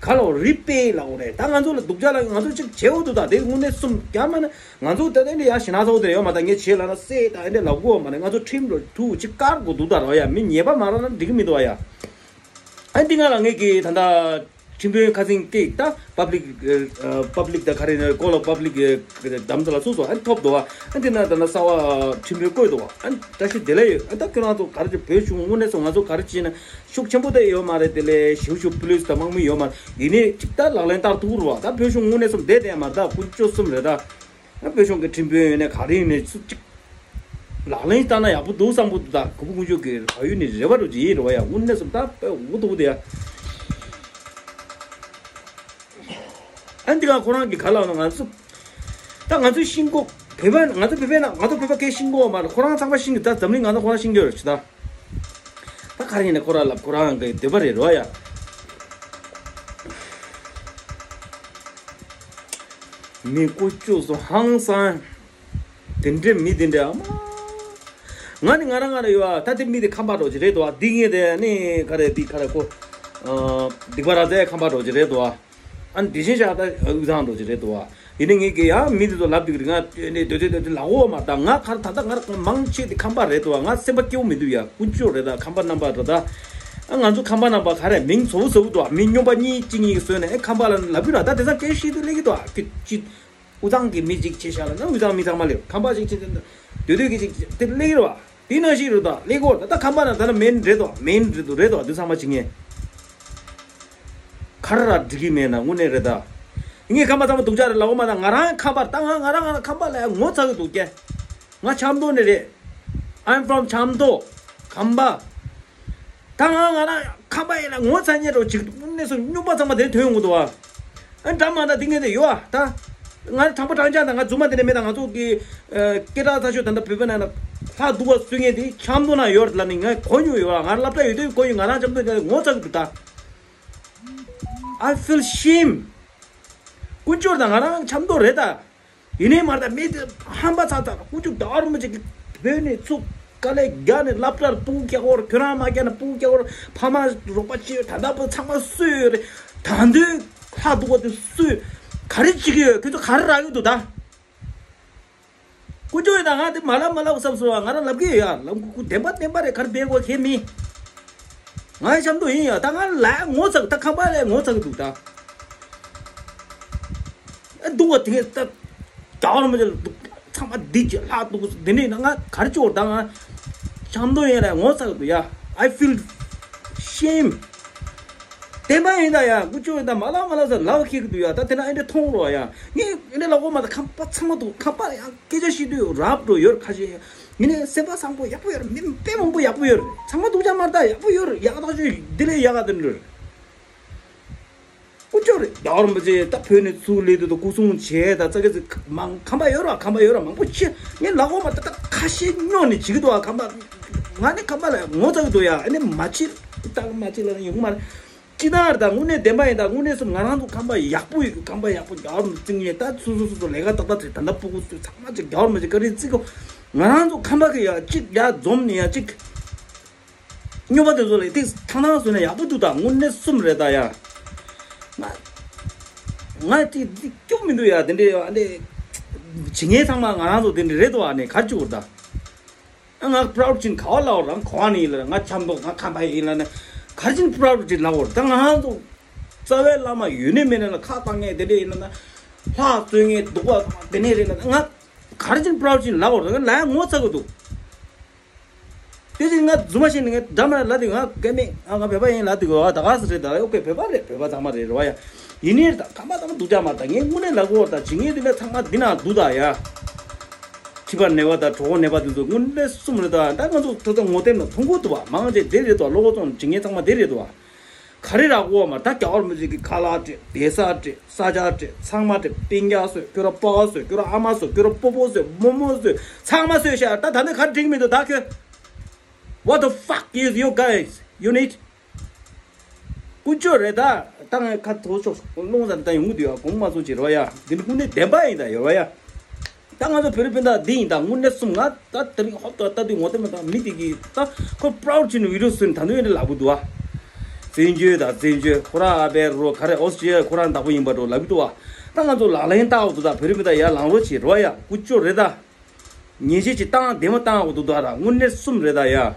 ག་ལ་རི་པེ་ལ་འོ་རེད། ད་ང་ཚོ་ལ་སྡུག་ཅག་ལ་ང་ཚོ་ཅིག་བྱེད་འོ་འདུག་ད་དེ་དངོས་གནས་སུམ་རྒྱ་མ་ན་ང་ཚོ་ད་དེ་འདྲ་ཡ་ཞེ་ན་ཚ་བོ་དེ་ཡོད་མ་ད། ངས་བྱེད་ལ་ན་སེ་ད་དེ་འདྲ་ལབ་དགོས་མ་རེད། ང་ཚོ་ཁྲིམས་རོ་ཐུག་ཅིག་བཀར་དགོས་འདུག་ད་ར་ཡ། མི་ཉེས་པ་མ་རག་ན་འགྲིག་གི་མི་འདུག་ཡ། ཨ་འདི་ང་ལ་ངས་ཀྱི་ད་ད་ཁྲིམས་དཔོན་ཁ་སང་ཀྱིས་ད་པབ་ལིག་ཨ་པབ་ལིག་ད་ག་རེ་ནས་ཀོ་ལ་པབ་ལིག་གི་གདམ་ས་ལ་སུ་སོ་ཨ་ཐོབ་འདུག་བ། ཨ་འདི་ན་ད་ན་གསར་བ་ཁྲིམས་དཔོན་བསྐོས་འདུག་བ། ཨ་བཀྲ་ཤིས་བདེ་ལེགས་ཡོད། ཨ་ད་ཁྱོད་རང་ཚོ་ག་རེ་བྱེད། བོད་གཞུང་དངོས་གནས་སོ་ང་ཚོ་ག་རེ་བྱེད་ན་ཤུགས་ཆེན་པོ་ད་ཡོད་མ་རེད། དེ་ལས་ཞིབ་ཞུ་པུ་ལིས་དང་དམག་མི་ཡོད་མ་རེད། ཡིན་ནའི་ཅིག་ད་ལག་ལེན་བསྟར་ཐུབ་རུ་བ། ད་བོད་གཞུང་དངོས་གནས་སོ་བསྡད་བསྡད་མ་རེད། ད་ཀུན་སྤྱོད་གསུམ་རེད་ད། ཨ་བོད་གཞུང་གི་ཁྲིམས་དཔོན་ཡོད་ནས་ག་རེ་ཡོད་ནས་སུ་གཅིག་ལག་ལེན་བསྟར་ན་ཡག་པོ་འདུག་བསམ་གི་འདུག་ད་གུ་བུ་ཀུན་སྤྱོད་ཀྱི་བལ་ཡུལ་ནས་རེ་བ་རུ་ཇི་ཡིན་རེ་བ་ཡ། དངོས་གནས་སུ་ད་དཔེ་འུ་ཐུག་དེ་ཡ། ཨ་འདི་ག་ཁོ་རང་གི་ག་ལ་ང་ཚོ་ད་ང་ཚོའི་ཤིང་གོ་བོད་པ་ང་ཚོ་བོད་པའི་ནང་ང་ཚོ་བོད་པ་སྐད་ཤིང་གོ་མ་རེད། ཁོ་རང་ཚང་མ་ཤིང་གི་ད་འཛམ་གླིང་ང་ཚོ་ཁོ་རང་ཤིང་གི་རེད་ཅི་ད། ད་ག་རེ་ཡིན་ན་ཁོ་རང་ལབ་ཁོ་རང་གི་འདོད་པ་རེད་རོ་ཡ། མི་ཀུ་ཅོ་སོ་ཧང་སང་། དེ་འདྲའི་མི་དེ་འདྲའི་ཨ་མ། ང་ནི་ང་རང་ང་རང་ཡོད་ཨ། ད་དེ་མི་དེ་ཁམས་པ་འགྲོ་གི་རེད་དོ་ཨ། འདི་ངས་དེ་ནི་ག་རེ་འདི་ག་རེ་ཁོ། ཨ་སྡིག་པ་ར་ཛའི་ཁམས་པ་འགྲོ་གི་རེད་དོ་ཨ། ཨ་ནི་དེ་བཞིན་ཤ་ད་དབུས་གཙང་འགྲོ་གི་རེད་དོ་ཨ། ཡིན་ནི་ངས་ཀྱི་ཡང་མི་དེ་ཚོ་ལབ་འདུག་རེད། ང་ནི་སྡོད་སྡོད་སྡོད་སྡོད་ལ་འོ་མ་ད་ང་གར་ད་ལྟ་ང་རང་མང་ཆེ་དེ་ཁམས་པ་རེད་དོ་ཨ། ང་སེམས་པ་སྐྱིད་པོ་མི་འདུག་ཡ། ཀུན་སྤྱོད་རེད་ད་ཁམས་པ་རྣམ་པ་རེད་ད། ཨ་ང་ཚོ་ཁམས་པ་རྣམ་པ་ག་རེ་མིང་བཟོ་བོ་བཟོ་བོ་དོ་ཨ། མི་སྨྱོན་པ་གཉིས་གཅིག་གཉིས་ཀྱི་བཟོས་ནས་ཨེ་ཁམས་པ་ལ་ལབ་ཡོད་ར། ད་དེ་ཚང་སྐད་བཤད་དུས་སླེབས་ཀྱི་དོ་ཨ། ཀྱི་ཀྱི། དབུས་གཙང་གི་མི་གཅིག་བྱས་བཞག་ལ་ན་དབུས་གཙང་མི་ཚང་མ་ལས་ཁམས་པ་ཞིག་བྱས་ཏེ་སྡོད་སྡོད་ཀྱི་ཅིག་དེ་སླེབས་རེད་བ། དེ་ནང་ཞིག་རེད་ད་སླེབས་གོ། ད་ད་ཁམས་པ་ན་ད་ན་མེན་རེད་དོ་མེན་རེད་དོ་རེད་དོ་དུ་ཚང་མ་བྱེད་ངེས། ག་རེ་ར་འགྲིག་གི་མེད་ན་དངོས་གནས་རེད་ད། ངས་ཁམས་པ་ཚང་མ་སྡུག་ཅག་རེད་ལབ་འོ་མ་ད་ང་རང་ཁམས་པ་ད་ང་ང་རང་ང་རང་ཁམས་པ་ལ་ངོ་ཚ་གི་འདུག་ཀྱེ། ང་ཆབ་མདོ་ནས་རེད། I'm from ཆབ་མདོ། ཁམས་པ། ད་ང་ང་རང་ ཁམས་པ་ཡིན་ན་ངོ་ཚ་ཉེ་རོ་ཅིག་གནས་སུ་སྨྱོན་པ་ཚང་མ་དེ་ཐོན་ཡོང་གི་འདུག་བ། ཨ་འདྲ་མ་འདྲ་དེ་ངས་དེ་ཡོད་ཨ་ད། ང་དྲང་པོ་དྲང་བཞག་ད་ང་རྫུན་མ་དེ་ནས་མེད་ད། ང་ཚོ་གི་སྐད་གྲགས་ཚ་ཤོས་ད་ལྟ་བོད་པའི་ནང་ན་ལྷ་སྡུག་པ་གསོད་མཁན་དེ་ཆབ་མདོ་ན་ཡོད་ལ་ནི་ངས་གོ་མྱོང་ཡོད་ཨ། ང་སློབ་གྲྭ་ཡོད་དུས་གོ་ཡོད། ང་རང་ཆབ་མདོ་དེ་ངོ་ཚ་གི་འདུག་ད། I feel shame. ཀུན་སྤྱོད་དང་ང་རང་ཆབ་མདོ་རེད་ད། ཡིན་ནའི་མ་རེད་ད། མི་དེ་ཧམ་པ་ཚ་ཚ་ཀུན་སྤྱོད་ཟླ་བ་རིན་པོ་ཆེ་གི་བོད་ནས་ཚུགས་དཀའ་ལས་རྒྱག་ནས་སློབ་གྲྭར་སྤུ་གུ་སྐྱེ་སྐོར། ཁྱོད་རང་མ་སྐྱེ་ན་སྤུ་གུ་སྐྱེ་སྐོར། ཕ་མ་རོགས་པ་བྱེད་ད་ལྟ་བུ་ཚང་མ་སུས་ཡོད་རེད། ད་འདོད་ལྷ་སྡུག་པ་དེ་སུས་ག་རེ་བྱེད་ཀྱི་ཡོད། ཁྱོད་ཚོ་ག་རེ་རག་གི་འདུག་ད། ཀུན་སྤྱོད་ཡིན་ད་ང་དེ་མ་ལབ་མ་ལབ་བསམ་སོང་ང་རང་ལབ་གི་ཡོད་ཡ། ལབ་ཀུ་ཀུ་བདེན་པ་བདེན་པ་རེད། ག་རེ་འབད་དགོས་ཁྱེད་མི། ང་ཡི་ཆབ་མདོ་ཡིན་ཡ། ད་ང་ལ་ངོ་ཚ་གི་ད་ཁམས་པ་ལ་ངོ་ཚ་གི་འདུག་ད། ཨ་སྡུག་པ་དེ་ད་རྒྱ་བར་མི་འཇལ་འདུག་ཚང་མ་འདི་ཅི་ལྷག་འདུག་འདི་འདྲ་ཡིན་ན་ང་ག་རེ་བྱེད་དགོས། ད་ང་ཆབ་མདོ་ཡིན་ལ་ངོ་ཚ་གི་འདུག་ཡ། I feel shame. བདེན་པ་ཡིན་ད་ཡ། ཀུན་སྤྱོད་ཡིན་ད། མ་ལབ་མ་ལབ་ཟེར་ལབ་ཁེལ་གི་འདུག་ཡ། ད་དེ་ན་ཨེ་འདྲ་མཐོང་རོགས་ཡ། ངས་ཨེ་འདྲ་ལབ་དགོས་མ་ད། ཁམས་པ་ཚང་མ་འདུག་ཁམས་པ་ཡང་སྐད་ཆ་བཤད་དུས་རབ་འགྲོ་ཡོད་ཁ་ཤས། ཡིན་ནའི་སེམས་པ་བཟང་པོ་ཡག་པོ་ཡོད་རེད། མི་དཔེ་མང་པོ་ཡག་པོ་ཡོད་རེད། ཚང་མ་སྡུག་ཅག་མ་རེད་ད། ཡག་པོ་ཡོད་རེད། ཡག་ཐག་ཆོད་འདི་ལས་ཡག་ག་དེ་འདྲ་རེད། ཀུན་སྤྱོད་རེད། རྒྱལ་བ་རིན་པོ་ཆེ་ད་བོད་ནས་ཚུར་སླེབས་དུས་ད་སྐུ་སྲུང་བྱས་ད་ཙག་གེ་ཙིག་མང་ཁམས་པ་ཡོད་ར། ཁམས་པ་ཡོད་ར་མང་པོ་ཆེ། ངས་ལབ་དགོས་མ་ད། ད་ཁ་ཤས་སྨྱོ་ནས་བྱེད་ཀྱི་འདུག་ཨ། ཁམས་པ་ང་ནི་ཁམས་པ་ལ་ངོ་ཚ་གི་འདུག་ཡ། ཨ་ནི་མ་བྱེད་ད་མ་བྱེད་ལ་ཡོང་མ་རེད། སྤྱི་བཏང་རེད་ད། དངོས་གནས་བདེན་པ་ཡིན་ད། དངོས་གནས་སུ་ང་རང་ཚོ་ཁམས་པ་ཡག་པོ་ཡོད། ཁམས་པ་ཡག་པོ་རྒྱལ་བ་རིན་པོ་ཆེ་བརྩི་མཁན་ད་སོ་སོ་སོ་སོ་ལས་ཀ་ཏག་ཏག་བྱེད། ད་ལྟ་སྤུ་གུ་ཚོ་ཚང་མ་ཅིག་རྒྱལ་བ་རིན་པོ་ཆེ་བཀའ་དྲིན་བརྩི་གོ། ང་རང་ཚོ་ཁམས་པ་གི་ཡ་གཅིག་ཡ་འཛོམས་ནས་ཡ་གཅིག་སྨྱོ་པ་དེ་ཚོ་ལ་ཏིག་ཐང་ཐང་བཟོས་ན་ཡག་པོ་འདུག་ད། དངོས་གནས་གསུམ་རེད་ད་ཡ། ང་ང་ཏིག་ཏིག་སྐྱོ་མི་འདུག་ཡ། དེ་འདྲའི་ཨ་འདྲའི་བྱེད་མཁན་ཚང་མ་ང་རང་ཚོ་དེ་འདྲ་རེད་དོ། ཨ་ནི་ག་རེ་བྱེད་དགོས་ད། ང་པྲའུ་ཌི་ཅིག་ག་བ་ལབ་རང་གོ་བ་ནི་ཡིན་ལ། ང་ཆབ་མདོ་ང་ཁམས་པ་ཡིན་ལ་ནི་ག་རེ་བྱེད་པྲའུ་ཌི་ཅིག་ལབ་དགོས་རེད་ད། ང་རང་ཚོ་རྩ་བའི་བླ་མ་ཡོད་ནི་མེད་ནི་ལ་ཁ་བཏང་མཁན་དེ་འདྲ་ཡིན་ལ་ན། ལྷ་གསོལ་མཁན་སྡུག་པ་དེ་འདྲ་རེད་ལ་ན། ང་ག་རེ་བྱེད་པྲའུ་ཌི་ཅིག་ལབ་དགོས་རེད། ང་ལ་ངོ་ཚ་གི་འདུག་དེ་བཞིན་ང་རྫུན་མ་བཤད་ནས་ང་འདྲ་མ་ལབ་དུས་ང་སྐད་མེད། ཨ་ང་བོད་པ་ཡིན་ལབ་དུས་ཨ་ད་ག་ཟེ་རེད་ད། ཨོ་ཁེ་བོད་པ་རེད། བོད་པ་ཚང་མ་རེད་རེད་བ་ཡ། ཡིན་ནའི་ད་ཁམས་པ་ཚང་མ་སྡུག་ཅག་མ་རེད་ད། ངས་དངོས་གནས་ལབ་དགོས་ད། བྱེད་མཁན་དེ་འདྲ་ཚང་མ་འདི་ན་འདུག་ད་ཡ། མཁྲིས་པ་ན་བ་དང་གྲོད་ཁོག་ན་བ་དེ་ཚོ་དངོས་གནས་གསུམ་རེད་ད། ད་ང་ཚོ་ད་ལྟ་ངོ་དེབ་ནང་མཐོང་གི་འདུག་བ། མང་ཆེ་དེ་རེད་དོ། ལོ་ཚོང་བྱེད་མཁན་ཚང་མ་དེ་རེད་དོ་བ། ག་རེ་རག་གོ་མ་ད་རྒྱ་བར་མི་ཚེ་གི་ཁ་ལག་སྤྲད། བསྡད་ས་སྤྲད། ས་ཆ་སྤྲད། ཚང་མ་སྤྲད། སྤུན་ཀྱག་གསོས། ཁྱོད་ར་པ་ཕ་གསོས། ཁྱོད་ར་ཨ་མ་གསོས། ཁྱོད་ར་སྤོ་བོ་གསོས། རྨོ་མོ་གསོས། ཚང་མ་གསོས་ཤག་ད་ད་ནི་ག་འགྲིག་མི་འདུག་ད་ཁྱོད། What the fuck is you guys? You need? ཀུན་སྤྱོད་རེད་ད། ད་ངས་ཁ་ཐོ་ཤོག་རླུང་ཟ་ད་ཡོང་གི་འདུག་ཡ། དགོངས་མ་ཚོམས་ཅིག་རེད་བ་ཡ། འདི་ནི་དངོས་གནས་བདེན་པ་ཡིན་ད་ཡོད་བ་ཡ། ད་ང་ཚོ་བོད་རིགས་སྤུན་ཟླ་འདི་ཡིན་ད། དངོས་གནས་གསུམ་ང་ད་དེ་རིང་ཧོབ་ཏེ་ལྟ་དུས་ངོ་དེབ་ནང་མི་དེ་གིས་ད་ཁོ་པྲའུ་ཌི་ཅིག་བི་ཌི་ཡོ་བཟོས་ནས་ད་དུང་ཡིན་ནས་ལབ་གི་འདུག་བ། བཙན་བྱོལ་དང་བཙན་བྱོལ་ཁོ་རང་ཨ་བེ་རོ་ག་རེ་ཨོ་སི་ཀྲི་ཡ་ཁོ་རང་བདག་པོ་ཡིན་པ་འགྲོ་ལབ་གི་འདུག་བ། ད་ང་ཚོ་ལག་ལེན་བསྟར་འོག་ཏུ་ད་བོད་རིགས་སྤུན་ཟླ་ཡར་ལངས་རོགས་བྱེད་རོགས་ཡ། ཀུ་ཅོ་རེད་ད། ཉེས་ཆད་ཅིག་བཏང་བདེ་མོ་བཏང་འོག་ཏུ་ད་ར་དངོས་གནས་གསུམ་རེད་ད་ཡ།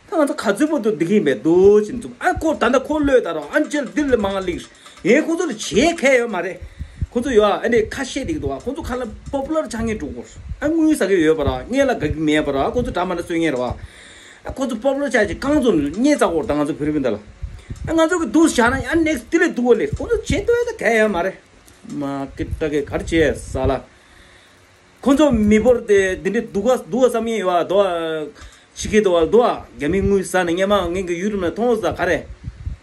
ད་ང་ཚོ་ག་ཚོད་པོ་དུ་འདི་གིན་པའི་འདུག་ཅིན་འཛུགས་ཨ་ཁོ་ད་ལྟ་ཁོ་ལོས་ད་ར་ཨན་ཅེལ་འདི་ལ་མང་ལིག་ཡིན། ཁོ་ཚོ་ལ་བྱེད་མཁན་ཡོད་མ་རེད། ཁོ་ཚོ་ཡོད་ཨ་ནི་ཁ་ཤས་འདུག་འདུག་ཨ། ཁོ་ཚོ་ཁ་ལ་པོ་པུ་ལར་ཆགས་མཁན་འགྲོ་གོ་ཨ་དངུལ་ཟ་གི་ཡོད་པ་ར། ངས་ལ་དགའ་གི་མེད་པ་ར། ཁོ་ཚོ་འདྲ་མ་འདྲ་གསོད་མཁན་ར་བ། ཨ་ཁོ་ཚོ་པོ་པུ་ལར་ཆགས་ཅིག་རྐང་བཙུགས་ནས་བརྙས་ཚ་གོ་ད་ང་ཚོ་བོད་རིགས་སྤུན་ཟླ་ལ། ཨ་ང་ཚོ་གི་འདུག་བཞག་ན་ཨ་ནེག་སི་དེ་ལས་སྡུག་གོ་ལེ། ཁོ་ཚོ་བྱེད་འདོད་ད་ག་ཡོད་མ་རེད། མ་ཀི་ཏྲ་གི་གར་བྱེད་ས་ལ། ཁོ་ཚོ་མི་འབོར་དེ་འདི་འདྲའི་སྡུག་ག་སྡུག་ག་བསམ་ཡས་ཡོད་ཨ། དོ་ཨ་ཕྱི་སྐད་དོ་ཨ་དོ་ཨ་རྒྱ་མི་དངུལ་ཟ་ནས་སྔས་མ་ངེད་ཀྱི་ཡུ་རུབ་ནས་མཐོང་ས་ག་རེ།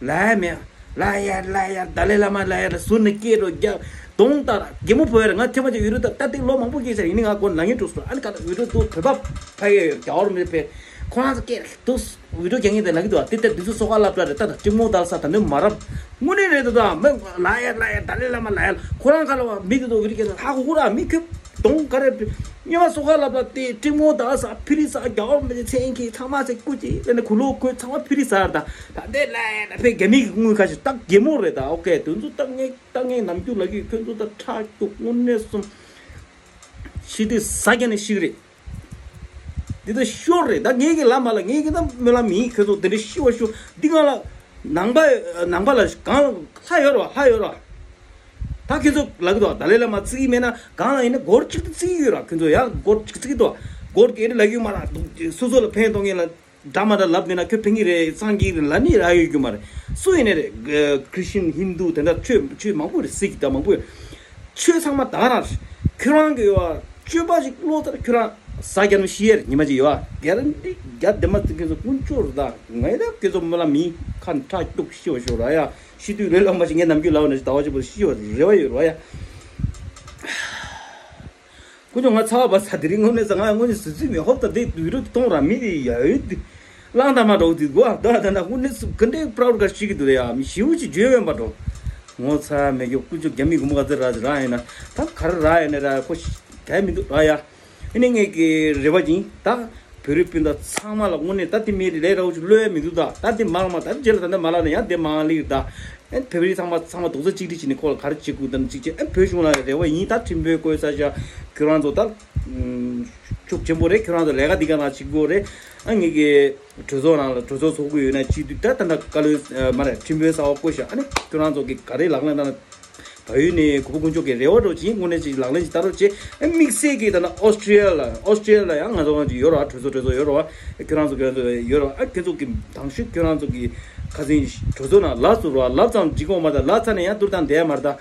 ལ་ཡ་མེ་ལ་ཡ་ལ་ཡ་ད་ལའི་བླ་མ་ལ་ཡ་ལ་ཟུར་ནས་སྐད་རོ་རྒྱ་གདོང་ལྟར་རྒྱ་མོ་བོད་རེད། ང་ཐེངས་མ་ཅིག་ཡུ་རུབ་ད་ལྟ་ཏིག་ལོ་མང་པོ་སྐད་ཆ་ཡིན་ནི་ང་ཀོ་ལ་ངེས་འགྲོ་སོ་ཨ་ནི་ག་ལ་ཡུ་རུབ་དུ་བོད་པ་ཕ་གི་ཡོད་རྒྱ་བོར་མི་ཕེ་ཁོ་རང་ཚོ་སྐད་དུ། བི་ཌིའོ་རྒྱག་མཁན་དེ་ལབ་ཀྱི་འདུག་ད་དེ་དེ་དུས་ཚོད་སོ་ཁ་སློབ་གྲྭ་རེད། ད་ད་ཀྲིང་མོ་དར་ས་ད་ནི་མ་རབས་དངོས་གནས་རེད་འདུག་ད་མི་ལ་ཡ་ལ་ཡ་ད་ལའི་བླ་མ་ལ་ཡ་ཁོ་རང་ཁ་ལ་བ་མི་དེ་ཚོ་བི་ཌིའོ་རྒྱག་མཁན་ཧ་གོ་གོ་ར་མི་ཁྱོད་གདོང་ག་རེ་ཉི་མ་སོ་ཁ་སློབ་གྲྭ་དེ་ཀྲིང་མོ་དར་ས་ཕི་རི་ས་རྒྱ་བོར་མི་ཚེ་མཚན་གྱི་ཚང་མ་ཚེ་སྐུ་ཅི་ལ་ནི་གུ་ལོ་ཁོས་ཚང་མ་ཕི་རི་ས་ར་ད་ད་དེ་ལ་ཡ་ད་ཕེ་རྒྱ་མི་གི་དངུལ་ཁ་ཤས་ད་རྒྱ་མོ་རེད། ད་ཨོ་ཀེ་དུས་ཚོད་ད་ངས་ད་ངས་ནམ་རྒྱུན་ལ་གི་ཁྱོད་ཚོ་ད་ཁྲག་སྐྱུག་དངོས་གནས་སོང་། ཤི་དུས་ཟ་རྒྱ་ནས་ཤི་གི་རེད། འདི་ལྟར་ཤོར་རེད། ད་ངེད་ཀྱི་ལ་མ་ལ་ངེད་ཀྱི་ད་སྨོན་ལམ་ཡིན། ཁྱོད་ཚོ་དེ་འདྲ་ཤི་བ་ཤོར། འདི་གང་ལ་ནང་པ་ནང་པ་ལ་གང་ལ་ལྷ་ཡོད་ར་ལྷ་ཡོད་ར། ད་ཁྱོད་ཚོ་ལ་གི་དོ་ད་ལའི་བླ་མ་བརྩི་གི་མེད་ན་གང་ལ་ཡིན་ན་སྒོར་གཅིག་ཏུ་བརྩི་གི་ཡོད་ར། ཁྱོད་ཚོ་ཡང་སྒོར་གཅིག་བརྩི་གི་དོ་སྒོར་གྱི་ལ་གི་མ་ར་སོ་སོ་ལ་ཕན་གཏོང་མཁན་ལ། འདྲ་མ་འདྲ་ལབ་ནས་ན་ཁྱོད་ཕན་གྱི་རེད་སངས་རྒྱས་རེད་ལབ་ནི་རག་ཡོད་རྒྱུ་མ་རེད། སུ་ཡིན་ནའི་རེད། ཁྲི་ཤིན་ཧིན་དུ་དེ་འདྲ་ཆོས་ཆོས་མང་པོ་རེད། སིག་དང་མང་པོ་ཡོད། ཆོས་ཚང་མ་ད་ག་རང་རེད། ཁྱོད་རང་གི་ཡོད་སྤྱོད་པ་ཞིག་བློ་ལྟར་ཁྱོད་རང་ ས་རྒྱ་ནམ་ཤི་ཡེར་ཉི་མ་ཅིག་ཡོད་ཨ། གལ་ཏེ་རྒྱ་དེ་མ་ཐུག་ཁྱེད་ཚོ་དཀོན་མཆོག་རུ་ད་ངས་ད་ཁྱེད་ཚོ་མོ་ལ་མི་ཁ་ཁྲག་སྐྱུག་ཤི་བ་ཤོར་ར་ཡ། ཤི་དུས་རེ་ལོ་མ་ཞིག་ངས་ནམ་རྒྱུན་ལའོ་ནས་ཟླ་བ་གཅིག་པོ་ཤི་བ་རེ་བ་ཡོད་ར་ཡ། དཀོན་མཆོག་ང་ཚ་བ་ས་དེ་རིང་དངོས་གནས་ས་ང་དངོས་གནས་ཟི་ཟི་མེད་ཧོབ་ད་དེ་དུས་རུ་གཏོང་ར་མི་དེ་ཡ་ཡོད་དེ། གླང་དར་མ་འགྲོ་དུས་གོ་ད་ད་ད་དངོས་གནས་སུ་ག་འདྲའི་པྲའུ་ཌི་ག་ཤི་གི་འདུག་ར་ཡ། མི་ཤིའུ་ཅི་བརྗོད་ཡོད་པ་འགྲོ། ངོ་ཚ་མེད་རྒྱུ་དཀོན་མཆོག་རྒྱ་མི་གུམ་ག་ཚེ་ར་ཅི་ར་ཡིན་ན་ད་ག་རེ་ར་ཡིན་ན་ར་ཁོ་གལ་མི་འདུག་ར་ཡ། ཨ་ནི་ངས་ཀྱི་རེ་བ་ཡིན་ད། བོད་རིགས་སྤུན་ཟླ་ཚང་མ་ལ་དངོས་གནས་ད་དེ་མི་ལས་ར་འུ་ཅུ་བློ་ཡ་མི་འདུག་ད། ད་དེ་མང་མ་ད་རྗེས་ལ་ད་ནི་མ་ལ་ནི་ཡང་དེ་མང་ལིག་ད། ཨ་ནི་བོད་རིགས་ཚང་མ་ཚང་མ་རྡོག་རྩ་གཅིག་སྒྲིལ་བྱས་ནས་ཁོ་ལ་ག་རེ་བྱེད་དགོས་ད་ནི་གཅིག་བྱས། ཨ་ནི་བོད་གཞུང་ལ་རེ་བ་ཡིན་ད། ཁྲིམས་དཔོན་བསྐོས་ས་ཤ་ཁྱོད་རང་ཚོ་ད་ཤུགས་ཆེན་པོ་རེད། ཁྱོད་རང་ཚོ་ལས་ཀ་འདི་ག་ན་བྱེད་དགོས་རེད། ཨ་ངས་ཀྱི་གྲོས་ཚོགས་ནང་ལ་གྲོས་ཚོགས་ཚོགས་དགོས་ཡོད་ན་སྤྱི་འཐུས་ད་ད་ད་བཀའ་བློན་མ་རེད། ཁྲིམས་དཔོན་གསར་པ་བསྐོས་ཤ། ཨ་ནི་ཁྱོད་རང་ཚོ་གི་ག་རེ་ལག་ལེན་ད་ན། བལ་ཡུལ་ནས་གུས་པ་དཀོན་མཆོག་གི་རེ་བ་འདྲ་བོ་ཅིག་དངོས་གནས་ཅིག་ལག་ལེན་ཅིག་བསྟར་རོགས་བྱེད། ཨ་དམིགས་བསལ་གྱིས་ད་ནི་ཨོ་སི་ཀྲི་ཡ་ལ་ཨོ་སི་ཀྲི་ཡ་ལ་ཡང་ང་ཚོ་གང་ཅིག་ཡོད་རོགས། ཨ་གྲོས་ཚོགས་གྲོས་ཚོགས་ཡོད་རོགས། ཨ་ཁྱོད་རང་ཚོ་ཁྱོད་རང་ཚོ་ཡོད་རོགས། ཨ་ཁྱོད་ཚོ་གི་དང་ཤོས་ཁྱོད་རང་ཚོ་གི་ཁ་སང་གྲོས་ཚོགས་ནང་ལབ་སོང་རོགས། ལབ་ཙང་འགྲིག་གོ་མ་ད་ལབ་ཚར་ནས་ཡང་ཏུར་དང་བསྡད་མ་རེད་ད།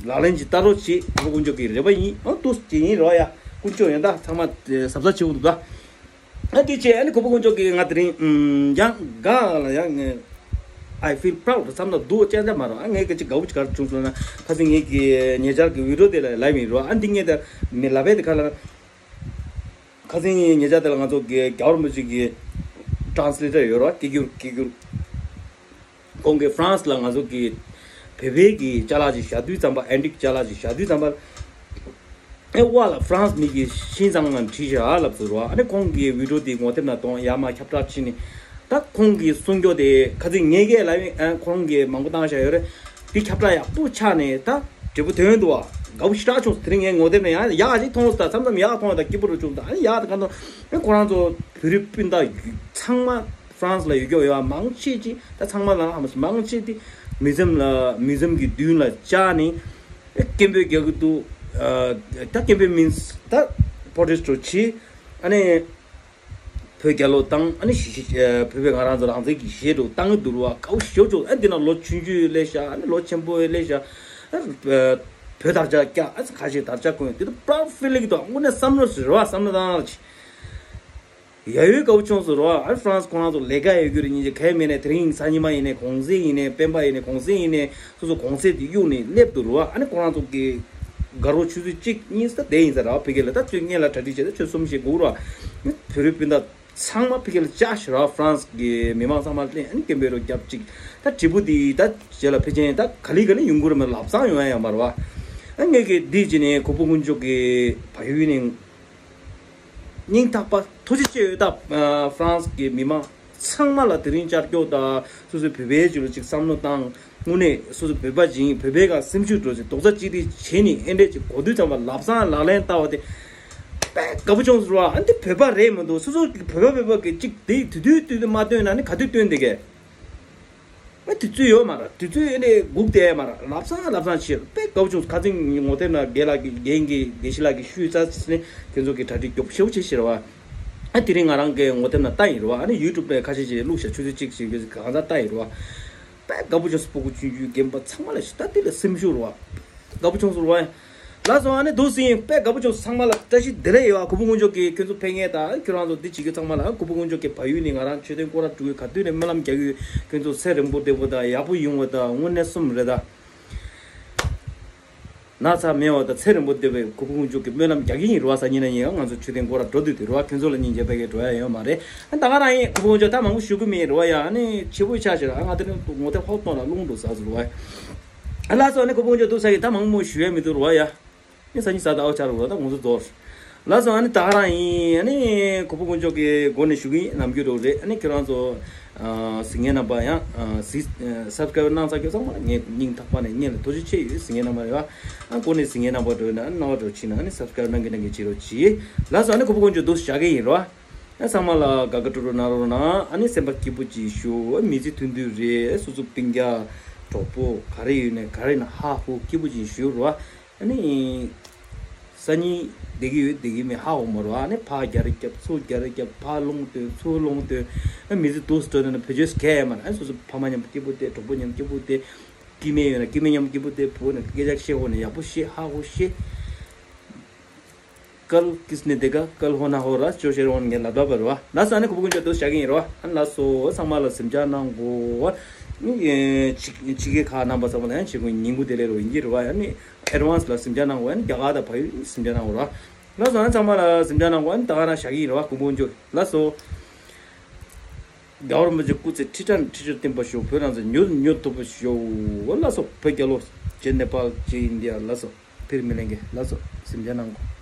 ལག་ལེན་ཅིག་བསྟར་རོགས་བྱེད། གུས་པ་དཀོན་མཆོག་གི་རེ་བ་ཡིན། ཨ་ཏུ་ཅིག་ཡིན་རོགས་ཡ། དཀོན་མཆོག་ཡོན་བདག་ཚང་མ་གཟབ་གཟབ་བྱེད་དགོས་འདུག་ད། ཨ་དེ་བྱས་ཨ་ནི་གུས་པ་དཀོན་མཆོག་གིས་ང་དེ་རིང་ཨམ་ཡང་ག་ལ་ཡང་ངས་I feel proud བསམ་ན་འདུག་ཅན་ཅན་མ་རོ། ཨ་ངས་སྐད་ཆ་དགའ་བོ་ཅིག་ག་རེ་བྱུང་སོང་ན་ཁ་སང་ངས་ཀྱི་ཉེ་ཆར་གྱི་བི་ཌི་ཡོ་དེ་ལ་ལབ་ཡིན་རོ། ཨ་འདི་ངས་ད་མི་ལབ་པས་དེ་ག་ལ་ཁ་སང་ཉེ་ཆར་དེ་ལ་ང་ཚོ་གི་རྒྱ་བོར་མི་ཅིག་གི་ཊ་རན་སི་ལེ་ཊར་ཡོད་རོ། སྐད་སྒྱུར་སྐད་སྒྱུར། ཁོང་གིས་ཧྥ་རན་སི་ལ་ང་ཚོ་གི་བོད་པའི་གི་ཅ་ལག་ཅིག་བཞག་དུས་ཙམ་པ། ཨན་ཊིག་ཅ་ལག་ཅིག་བཞག་དུས་ཙམ་པ། ཨེ་ཝ་ལ་ཧྥ་རན་སི་མི་གི་ཤིང་ཚང་ང་བྲིས་བཞག་ལབ་ཚུལ་རོ། ཨ་ནི་ཁོང་གི་བི་ཌི་ཡོ་དེ་ངོ་དེབ་ནང་གཏོང་ཡ་མ་ཁྱབ་བསྒྲགས་བྱས་ནས། ད་ཁོང་གིས་གསུང་རྒྱུ་དེ་ཁ་ཚིག་ངས་སྐད་ལབ་ཡིན། ཨ་ཁོང་གིས་མང་པོ་བཏང་བཞག་ཡོད་རེད། དེ་ཁྱབ་བསྒྲགས་ཡག་པོ་ཆགས་ནས་ད་འབྲས་བུ་ཐོན་འདུག་བ། དགའ་བོ་ཞེ་དྲག་བྱུང་སོང་། དེ་རིང་ངས་ངོ་དེབ་ནས་ཡང་ཡག་ཅིག་མཐོང་སོང་། ད་མཚམས་མཚམས་ཡག་མཐོང་ཡ་ད་སྐྱིད་པོ་རུ་བྱུང་། ད་ཡག་ད་ག་མཐོང་། ཨེ་ཁོ་རང་ཚོ་བོད་རིགས་སྤུན་ཟླ་ཚང་མ་ཧྥ་རན་སི་ལ་ཡོད་རྒྱུ་ཡོད་པ་མང་ཆེ་ཅིག་ད་ཚང་མ་ལ་ཧ་མ་སོང་། མང་ཆེ་དེ་མིའུ་ཛི་ཡམ་ལ་མིའུ་ཛི་ཡམ་གི་མདུན་ལ་བཅར་ནས། སྐད་འབོད་རྒྱག་གི་འདུག་ཨ་ད་སྐད་འབོད་མིན་ད་པོ་རོ་ཊེ་སི་ཊི་འདྲ་བོ་བྱེད། ཨ་ནི་བོད་རྒྱལ་ལོ་བཏང་། ཨ་ནི་གཞིས་བྱེས་བོད་པའི་ང་རང་ཚོ་རང་བཙན་གྱི་གཞས་འདྲ་བོ་བཏང་གི་འདུག་ར་བ། དགའ་བོ་ཞེ་པོ་བྱུང་། ཨ་འདི་ན་ལོ་ཆུང་ཆུང་སླེབས་ཤག་ཨ་ནི་ལོ་ཆེན་པོ་སླེབས་ཤག་ཨ་བོད་དར་ཆ་བཀྱག་ཨ་ཁ་ཤས་དར་ཆ་གོན་དེ་ད་པྲའུ་ཌི་ཕི་ལིང་འདུག་དངོས་གནས་བསམ་བློ་ཞིག་རེད་བ། བསམ་བློ་བཏང་ལ་ཅིག་ཡ་ཡོད་དགའ་བོ་བྱུང་སོང་རོ། ཨ་ཧྥ་རན་སི་ཁོ་རང་ཚོ་ལས་ཀ་ཡོད་རྒྱུ་རེད། སྙིང་རྗེ་གལ་མེད་ནས་དེ་རིང་གཟའ་ཉི་མ་ཡིན་ནས་གུང་སེང་ཡིན་ནས་སྤེན་པ་ཡིན་ནས་གུང་སེང་ཡིན་ནས་སོ་སོ་གུང་སེང་དེ་གཡུག་ནས་སླེབས་འདུག་རོ། ཨ་ནི་ཁོ་རང་ཚོ་གི་དགའ་རོགས་ཆུ་ཚོད་གཅིག་གཉིས་ས་བསྡད་ཡིན་ས་ར་བ། ཕ་གི་ལ་ད་ཚོད་སྔོན་ལ་གྲ་སྒྲིག་བྱས་ད་ཚོད་གསུམ་བཞི་སྒུག་རོ། བོད་རིགས་སྤུན་ཟླ་ཚང་མ་ཕ་གི་ལ་བཅར་ཤག་ར་བ། ཧྥ་རན་སི་གི་མི་མང་ཚང་མ་ལ་ཨ་ནི་སྐད་འབོད་རོགས་རྒྱབ་ཅིག་ད་དྲིལ་བུ་དེ་ད་རྗེས་ལ་ཕལ་ཆེར་ད་ག་ལེ་ག་ལེ་ཡོང་གི་རེད་མ་ལབ་སང་ཡོང་ཡ་ཡང་མ་རེད་བ། ཨ་ངས་གི་འདི་བྱས་ནས་གུས་པ་དཀོན་མཆོག་གི་བལ་ཡུལ་ནས། སྙིང་ཐག་པ་ཐུགས་རྗེ་ཆེ་ཡོད་ད། ཧྥ་རན་སི་གི་མི་མང་ཚང་མ་ལ་དེ་རིང་བཅར་སྐྱོར་དང་སོ་སོའི་བོད་པའི་རྒྱུད་ལ་ཅིག་བསམ་བློ་བཏང་། དངོས་གནས་སོ་སོ་བོད་པ་ཅིག་ཡིན། བོད་པའི་སྒང་སེམས་ཤུགས་འགྲོ་ཅིག་རྡོག་རྩ་གཅིག་སྒྲིལ་བྱས་ནས་ཨེ་འདྲས་ཅིག་གོ་དུས་ཙམ་པ་ལབ་སང་ལག་ལེན་བསྟར་བ་དེ་དཔེ་དགའ་པོ་བྱུང་སོང་ར། ཨ་འདི་བོད་པ་རེད་མི་འདུག་སོ་སོ་གི་བོད་པ་བོད་པ་གི་ཅིག་དེ་དུས་དུས་དུས་དུས་མ་སྟོན་ན་ནི་ག་དུས་སྟོན་བསྡད་གས། ཨ་དུས་ཚོད་ཡོད་མ་རེད། དུས་ཚོད་ཨེ་ནས་སྒུག་བསྡད་མ་རེད། ལབ་སང་ལབ་སང་བྱས་དཔེ་དགའ་བོ་བྱུང་། ཁ་སང་ངོ་དེབ་ནང་རྒན་ལགས་ཀྱིས་རྒན་གྱིས་དགེ་བཤེས་ལགས་ཀྱིས་ཞུས་ཚར་ནས་ཁྱོད་ཚོ་གི་གྲ་སྒྲིག་མགྱོགས་ཤོས་བྱས་ཤེས་རེད་བ། ཨ་དེ་རིང་ང་རང་གི་ངོ་དེབ་ནང་ལྟ་ཡིན་རེད་བ། ཨ་ནི་ཡུ་ཊུབ་ནས་ཁ་ཤས་ཤིག་བླུགས་ཤག་ཆུ་ཚོད་གཅིག་ཞིག་གང་ཚང་ལྟ་ཡིན་རེད་བ། དཔེ་དགའ་བོ་བྱུང་། སྤུ་གུ་ཆུང་ཆུང་རྒན་པ་ཚང་མ་ལ་ཞིག་ལྟ་དེ་ལ་སེམས་ཤུགས་རེད་བ། དགའ་བོ་བྱུང་སོང་རེད་བ། ལགས་སོ། ཨ་ནི་འདུག་སེ་ཡིན། དཔེ་དགའ་པོ་བྱུང་། ཚང་མ་ལ་བཀྲ་ཤིས་བདེ་ལེགས་ཡོད་ཨ། གུས་པ་དཀོན་མཆོག་གིས་ཁྱོད་ཚོ་ཕན་མཁན་དང་ཁྱོད་རང་ཚོ་འདི་བྱེད་རྒྱུ་ཚང་མ་ལ་གུས་པ་དཀོན་མཆོག་གིས་བལ་ཡུལ་ནས་ང་རང་མཆོད་རྟེན་སྐོར་ར་འགྲོ་གི་ག་དུས་ནས་སྨོན་ལམ་རྒྱག་གི་ཡོད། ཁྱོད་ཚོ་ཚེ་རིང་པོ་བདེ་པོ་དང་ཡག་པོ་ཡོང་བ་དང་དངོས་གནས་གསུམ་རེད་ད། ན་ཚ་མེད་པ་དང་ཚེ་རིང་པོ་བདེ་བའི་གུས་པ་དཀོན་མཆོག་གིས་སྨོན་ལམ་རྒྱག་གི་ཡིན་རེད་བ། སང་ཉིན་ན་ཡིན་ང་ཚོ་མཆོད་རྟེན་སྐོར་ར་འགྲོ་དུས་དེ་རེད་བ། ཁྱོད་ཚོ་ལ་སྙིང་རྗེ་ཕ་གིར་འགྲོ་ཡ་ཡོད་མ་རེད། ཨ་ད་ག་རང་ཡིན། གུས་པ་དཀོན་མཆོག་ད་མང་པོ་ཞུ་གི་མེད་རེད་བ། ཡ་ཨ་ནི་ཆེ་བོའི་ཆ་ཞིག་ར་ང་དེ་ནི་ངོ་དེབ་ཧོབ་གཏོང་ལ་རླུང་འགྲོ་ཟ་ཟེར་བ། ལགས་སོ། ཨ་ནི་གུས་པ་དཀོན་མཆོག་འདུག་ས་གི་ད་མང་མོ་ཞུ་ཡ་མི་འདུག་ར་བ་ཡ། ཨ་ནི་སང་ཉིན་གཟའ་ཟླ་བ་ཆགས་རུང་ད་ངོ་སོ་རྫོགས། ལགས་སོ། ཨ་ནི་ད་ག་རང་ཡིན། ཨ་ནི་གུས་པ་དཀོན་མཆོག་གི་སྒོ་ནས་ཞུ་གི་ཡིན། ནམ་རྒྱུན་འདྲ་བོ་རེད། ཨ་ནི་ཁྱེད་རང་ཚོ་ཨ་གཟིགས་མཁན་རྣམ་པ་ཡང་ཨ་གཟིགས་ཨ་སབ་སི་ཀ་རའིབ་གནང་ཚར་ཁྱོད་ཚང་མ་ལ་ངས་སྙིང་ཐག་པ་ནས་སྙིང་ལ་ཐུགས་རྗེ་ཆེ་ཡོད། གཟིགས་མཁན་རྣམ་པ་རེད་བ། ཨ་སྒོ་ནས་གཟིགས་མཁན་རྣམ་པ་འདྲ་བོ་ཡིན་ན་ཨ་ནི་རྣ་བ་འདྲ་བོ་ཕྱིན་ན་ཨ་ནི་སབ་སི་ཀ་རའིབ་གནང་གི་གནང་གི་བྱེད་རོགས་གྱིས། ལགས་སོ། ཨ་ནི་གུས་པ་དཀོན་མཆོག་འདུག་བཞག་གི་ཡིན་རོ། ཨ་ཚང་མ་ལ་དགའ་དགའ་སྤྲོ་སྤྲོ་གནང་རོགས་གནང་། ཨ་ནི་སེམས་པ་སྐྱིད་པོ་ཅིག་བཞུགས། ཨ་མི་ཚེ་ཐུང་ཐུང་རེད། སོ་སོ་སྤུན་ཀྱག་གྲོགས་པོ་ག་རེ་ཡོད་ནས་ག་རེ་ན་ཧ་ཧུ་སྐྱིད་པོ་ཅིག་བཞུགས་རོགས། ཨ་ནི་སང་ཉིན་བསྡད་ཀྱི་ཡོད་བསྡད་ཀྱི་མེད་ཧ་གོ་མ་རེད་བ། ཨ་ནི་ཕར་རྒྱ་རེ་རྒྱབ་ཚུར་རྒྱ་རེ་རྒྱབ་ཕར་ལུང་སྟོན་ཚུར་ལུང་སྟོན། ཨ་མི་ཚེ་སྡུག་སུ་འགྲོ་ནས་ན་བེད་སྤྱོད་གས་མ་རེད། ཨ་སོ་སོ་ཕ་མ་མཉམ་སྐྱིད་པོ་བསྡད། གྲོགས་པོ་མཉམ་སྐྱིད་པོ་བསྡད། སྐྱེ་དམན་ཡོད་ན་སྐྱེ་དམན་མཉམ་སྐྱིད་པོ་བསྡད། བུ་ནས་སྐད་ཆ་བཤད་འོ་ནས་ཡག་པོ་བཤད་ཧ་གོ་བཤད། कल किसने देखा, कल होना हो रहा, जो शेर होन ངས་ལབ་པ་རེད་བ། ལགས་སོ། ཨ་ནི་ཁོ་བོ་ཀུན་སྤྱོད་དུ་བཞག་གི་ཡིན་རེད་བ། ཨ་ནི་ལགས་སོ། ཚང་མ་ལ་གཟིམ་འཇག་གནང་གོ། ཨ་ནི་ཕྱི་ཕྱི་རྒྱལ་ཁག་རྣམ་པ་ཚང་མ་ལ་ཡང་ཆེད་མངགས་ཉིན་གུང་བདེ་ལེགས་རོ་ཡིན་གྱི་རེད་བ། ཨ་ནི་ཨེ་ཌི་ཝན་སི་ལ་གཟིམ་འཇག་གནང་གོ། ཨ་ནི་རྒྱ་གར་དང་བལ་ཡུལ་གཟིམ་འཇག་གནང་གོ་ར། ལགས་སོ། ཨ་ནི་ཚང་མ་ལ་གཟིམ་འཇག་གནང་གོ། ཨ་ནི་ད་ག་རང་བཞག་གི་ཡིན་རེད་བ། ཁོ་བོ་ཀུན་སྤྱོད། ལགས་སོ། རྒྱལ་བ་རིན་པོ་ཆེ་སྐུ་ཚེ་ཁྲི་ཕྲག་ཁྲི་ཕྲག་བརྟན་པར་ཤོག་བོད་རང་བཙན་མྱུར་མྱུར་ཐོབ་པར་ཤོག་ལགས་སོ། བོད་རྒྱལ་ལོ། རྗེ་ནེ་པཱལ། རྗེ་ཨིན་ཌི་ཡ། ལགས་སོ། ཕིར་མི་ལེན་གེ། ལགས་སོ། གཟིམ་འཇག་གནང་གོ།